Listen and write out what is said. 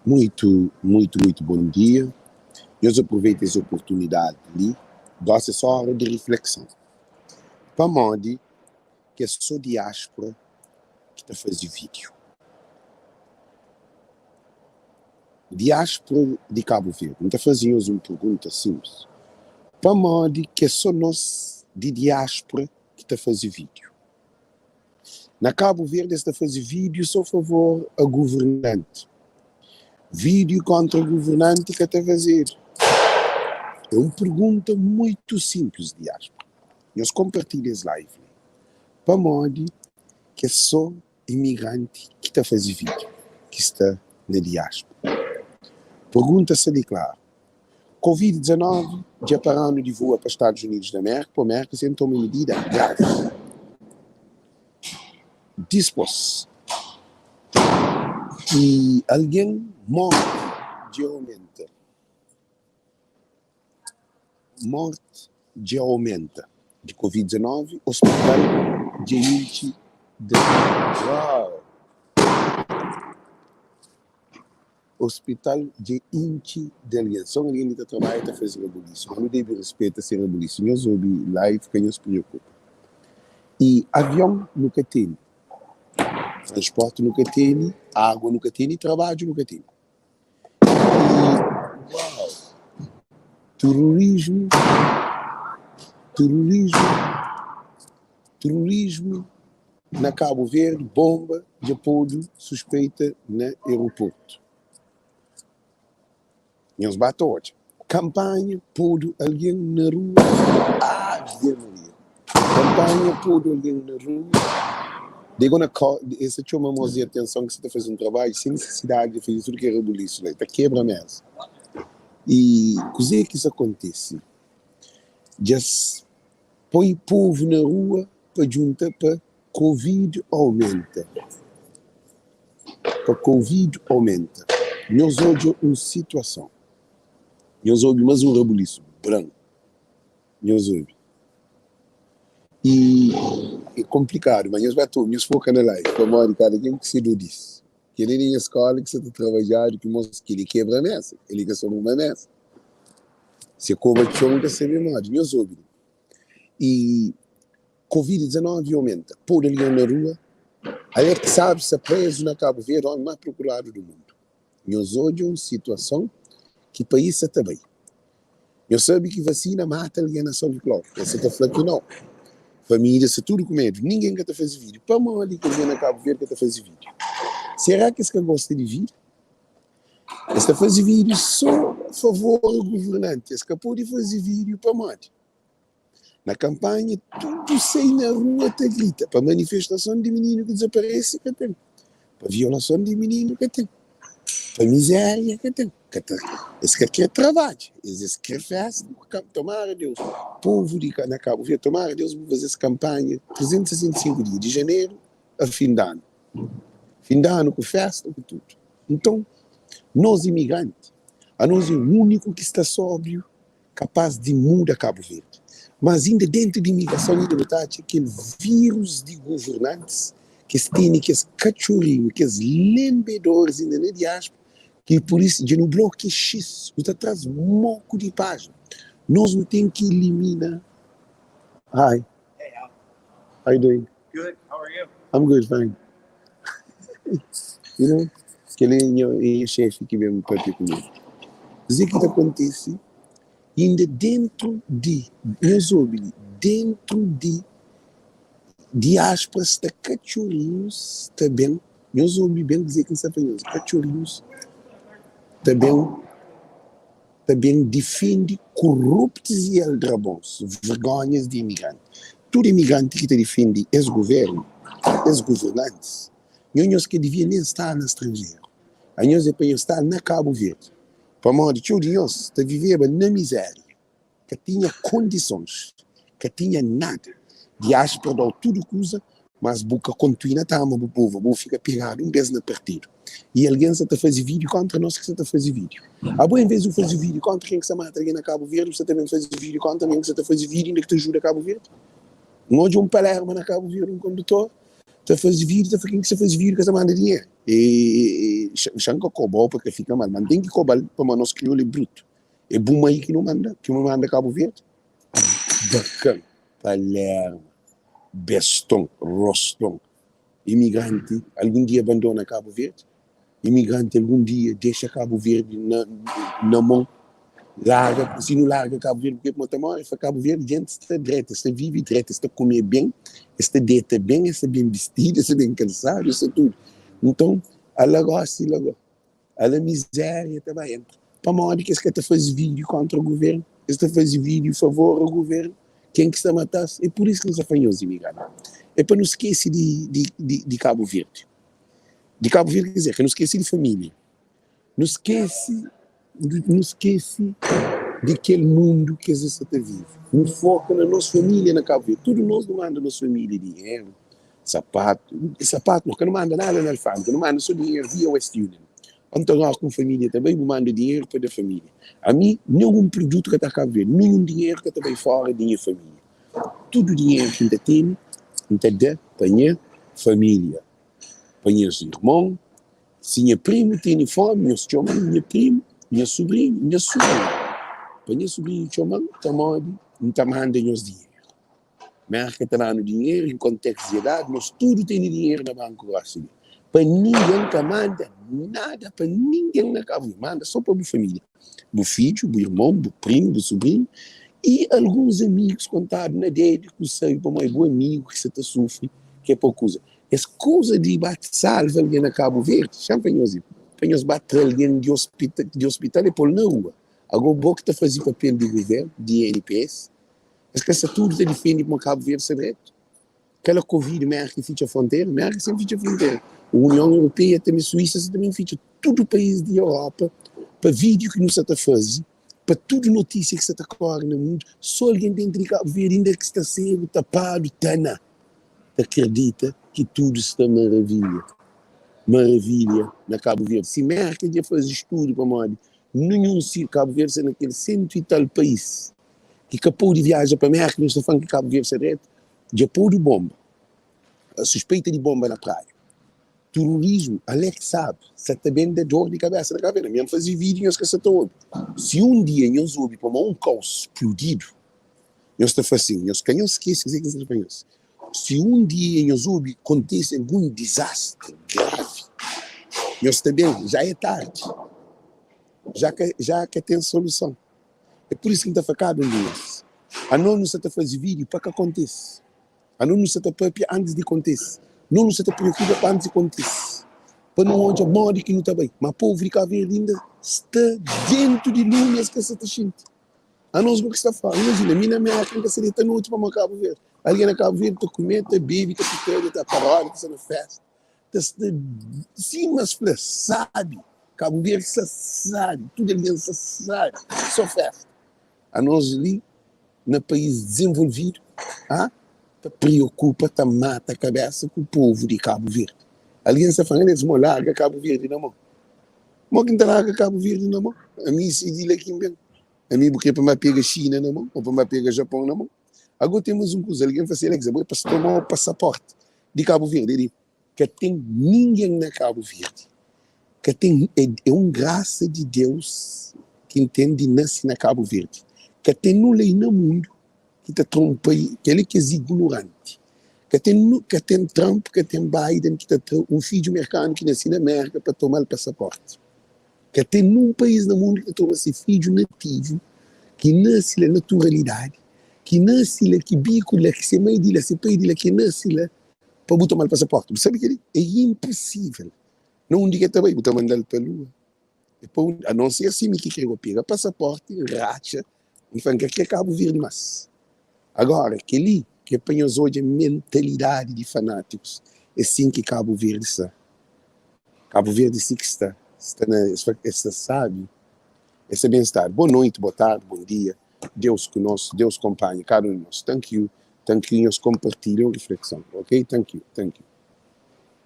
Muito, muito, muito bom dia. Nhos aproveita es oportunidadi li. Gosi é só ora di riflekson. Pamodi ki é só diáspora ki ta faze vídeo? Diáspora di Cabo Verde, N ta faze nhos un pergunta simples. Pamodi ki é só nos di diáspora ki ta faze vídeo? Na Cabo Verde es ta faze vídeo só favor a governante. Vídeo kontra governante ka ta fazedu. É un pergunta muito simples diáspora. Nhos konpartilha es live li. Pamodi ki é só imigranti ki ta faze vídeo ki sta na diáspora? Pergunta sta li klaru. Covid 19 dja paranu di voa pa Stadus Unidus di Amérika pa Amérika sen toma midida gravi. Dispos ki algen morti dja omenta. Morti dja omenta di Covid 19, ospital dja intxi di. Ospital dja intxi di algen. Son algen ki ta trabadja ta faze rabulisu. Ma nu debe rispeta se rabulisu. Nhos obi live, ka nhos priokupa. I avion nu ka tene, transporti nu ka tene, agua nu ka tene, trabadju nu ka tene. I uau! Tururismu, tururismu, tururismu Na Cabo Verde, bomba dja podu suspeita na aeroportu. Nhos ba ta odja. Kampanha podu algen na rua. Ave Maria. Kampanha podu algen na rua. They gonna call, es ta txoma mos di atenson ki sa ta faze un trabadju sen nisisidadi di faze tudu kel rebulisu la. Ta kebra mesa. I kuze ki sa kontise? Dja Poi povu na rua pa djunta pa covid aumenta pa covid aumenta Nhos odja un situason Nhos obi mas un rabulisu branku Nhos obi I é konplikadu ma nhos ba ta obi nhos foka na live pamodi kada ken ku se dodis Kel-li di nha skóla ki sa ta trabadjadu ki mos kel-li kebra mésa kel-li ka sabe ruma mésa Se koba txon ka sabe modi Nhos obi li I Covid 19 omenta Podu algen na rua Alex Sabe sta prezu na Kabu Verdi Omi más prokuradu du mundu Nhos odja un situason ki país sa ta bai Nhos sabe ki vasina mata algen na São Nicolau Es sa ta fla ki nau Família sta tudu ku medu Ningen ka ta faze vídiu Pamodi ki algen na Kabu Verdi ka ta faze vídiu? Será ki es ka gosta di vida? Es ta faze vídiu sô favor governanti Es ka pode faze vídiu pamodi? Na kanpanha tudu sai na rua ta grita pa manifestason di mininu ki dizaparese ka ten, pa violason di mininu ka ten, pa mizeria ka ten, ka ta es ka kre trabadja, es es kre festa tomara Deus povu di na Kabu Verdi tomara Deus bu faze es kanpanha 365 dia di janeru a fin di anu, fin di anu ku festa ku tudu nton nos imigranti anos é uniku ki sta sobriu kapaz di muda Kabu Verdi. Mas inda dentu di imigrason inda nu ta atxa kel virus di governantis ki es tene kes katxorinhu, kes lenbedoris inda na diaspora ki pur isu dja nu blokia xis, nu ta traz moku di pajina. Nos nu ten ki ilimina. Hi. Hey, Al. How you doing? Good. How are you? I'm good, fine. You know, kel é nha, é nha xefi ki ben papia ku mi. Kuzê ki ta kontise inda dentru di, nhos obi li, dentru di diáspora sta katxorinhus ta ben, nhos obi ben kuzê ki N sta fla nhos, katxorinhus ta ben, ta ben difende koruptus i aldrabons, vergonhas di imigranti. Tudu imigranti ki ta difende es guvernu, es guvernantis, nho nhos ka divia nen sta na stranjeru, anhos é pa nhos sta na Kabu Verdi, pamodi txeu di nhos ta viveba na mizeria. ka tinha kondisons, ka tinha nada. Diáspora dau tudu kuza, mas bu ka kontuina ta ama bu povu, bu fika pegadu un bes na partidu. I algen sa ta faze vídiu kontra nos ki sa ta faze vídiu. Abo en ves di bu faze vídiu kontra ken ki sa mata algen na Kabu Verdi, bu sa ta ben faze vídiu kontra algen ki sa ta faze vídiu inda ki ta juda Kabu Verdi? N odja un Palerma na Kabu Verdi, un kondutor. Ta faze vídeo, ta fla ken ki sta faze vídeo ka sta manda dinheru. E xa N ka koba-u pa ka fika mal, ma N ten ki koba-l pamodi nos kriolu é brutu. É bu mai ki nu manda, ki nu manda Kabu Verdi. Bakan, Palerma, beston, roston. Imigranti algun dia bandona Kabu Verdi? Imigranti algun dia dexa Kabu Verdi na na mon? Larga, si nu larga Kabu Verdi, purke ku no ta more? Fla Kabu Verdi djenti sta dretu, es ta vivi dretu, es ta kume ben, es ta deta ben, es ta ben bistidu, es ta ben kalsadu, es ta tudu. Nton, ala gosi la go. Ala miséria ta ba entra. Pamodi ki es ka ta faze vídiu kóntra guvernu? Es ta faze vídiu favor a guvernu. Ken ki sta mata-s? É pur isu ki N sta fla nhos, imigranti, é pa nu skese di, di, di, di Kabu Verdi. Di Kabu Verdi, ker dizer, ka nu skese di família. Nu skese, nu skese di kel mundu ki es sta ta vive. Nu foka na nos família na Kabu Verdi. Tudu nos nu manda nos família dinheru, Sapatu, sapatu no ka nu manda nada na alfândega, nu manda so dinheru via West Union. Anton ora ku un família ta bai, bu manda dinheru pa da família. Ami, nenhun produtu ka ta Kabu Verdi, nenhun dinheru ka ta bai fora di nha família. Tudu dinheru ki N ta tene, N ta da pa nha família, pa nhas irmon. Si nha primu tene fomi, nhos txoma-m nha primu, nha subrinhu, nha subrinhu. Pa nha subrinhu txoma-m, pamodi N ta manda nhos dinheru. Merka ta danu dinheru em kontekst di idadi, nos tudu tene dinheru na banku gosi li. Pa ningen ka manda nada pa ningen na Kabu Verdi, manda so pa bu familia, bu fidju, bu irmon, bu primu, bu subrinhu i alguns amigus kontadu na dedu ku sabi pamodi é bu amigu ki sa ta sufri ki é pa kuza. Es kuza di ba salva algen na Kabu Verdi, xa pa nhos pa nhos ba tra algen di ospital e pol na rua. Ago bo ki ta fazi papel di guvernu, di INPS, Es ka sta tudu ta difendi kuma Kabu Verdi sta dretu? Kela Covid, Merka fitxa frontera, Merka sempre fitxa frontera, Union Europeia tambe, Suíça sa também fitxa, tudu país di Europa, pa vídeo ki nu sa ta fazi, pa tudu notísia ki sa ta kore na mundu, so algen dentru di Kabu Verdi inda ki sta segu, tapadu, ta na ta kredita ki tudu sta maravilha, maravilha na Kabu Verdi. Si Merka dja fazi studu pamodi ninhun si Kabu Verdi sta na kel sentu i tal país ki ka pode viaja pa Merka, nhos ta fla-m ki Kabu Verdi sta dretu? Dja podu bonba, suspeita di bonba na praia, tururismu, Alex sabe, sa ta ben da dor di kabesa na Kabu Verdi. Ami N faze vídiu nhos ka sa ta obi. Si un dia nhos obi pamó un kau spludidu, nhos ta fla sin, nhos ka nhos skese kuzê ki N sta fla nhos. Si un dia nhos obi kontise algun dizastri gravi, nhos ta ben, já é tardi, já ka já ka ten soluson. É pur isu ki N ta fla kada un di nhos, anos nu sta ta faze vídiu pa ka kontise. Anos nu sta ta pâpia antis di kontise. Nos nu sta ta preokupa pa antis di kontise, pa nu odja modi ki nu ta bai. Má povu di Kabu Verdi inda sta déntu di lumi, es ka sta ta xinti. Anos ku ki sta fora. Imajina, mi na Mérka N ka sta deta noti pamodi Kabu Verdi. Algen na Kabu Verdi ta kume, ta bebe, ta putega, ta parodia, ta sta na fésta. Ta sta sima es fla sabi Kabu Verdi sta sabi tudu algen sta sabi so festa anos li na pais dizenvolvidu ha ta priokupa ta mata kabesa ku povu di Kabu Verdi algen sta fla es mo larga Kabu Verdi na mo mo ki N ta larga Kabu Verdi na mo ami si di la ki N ben ami bu kre pa N ba pega Xina na mo o pa N ba pega Japon na mo ago ten mas un kuza algen fla si Alex abo é pa toma pasaporti di Kabu Verdi di ka ten ningen na Kabu Verdi ka ten é, é un grasa di Deus ki N ten di nase na Kabu Verdi ka ten nun lei na mundu ki ta tra un pai kel-li kes ignoranti ka ten ka ten Trump ka ten Biden ki ta tra un fidju merkanu ki nase na Merka pa toma-l pasaporti ka ten nun país na mundu ki ta toma se fidju nativu ki nase la naturalidadi ki nase la ki biku la ki se mai di la se pai di la ki nase la pa bu toma-l pasaporti. Bu sabe kel-li é inposível. Na undi ki el ta bai? Bu ta manda-l pa lua? É pa undi? A non ser si mi ki krê pega pasaporti, N ratxa, N fla N ka krê Kabu Verdi más. Agora, kel-li ki é pa nhos odja mentalidadi di fanátikus. É sin ki Kabu Verdi sta. Kabu Verdi si ki sta. Sta na, es fla, es sta sabi, es sta ben stadu. Bo noiti, bo tardi, bon dia. Deus ku nos, Deus konpanha kada un di nos. Thank you. Thank you nhos konpartilha un reflekson. Ok, thank you, thank you.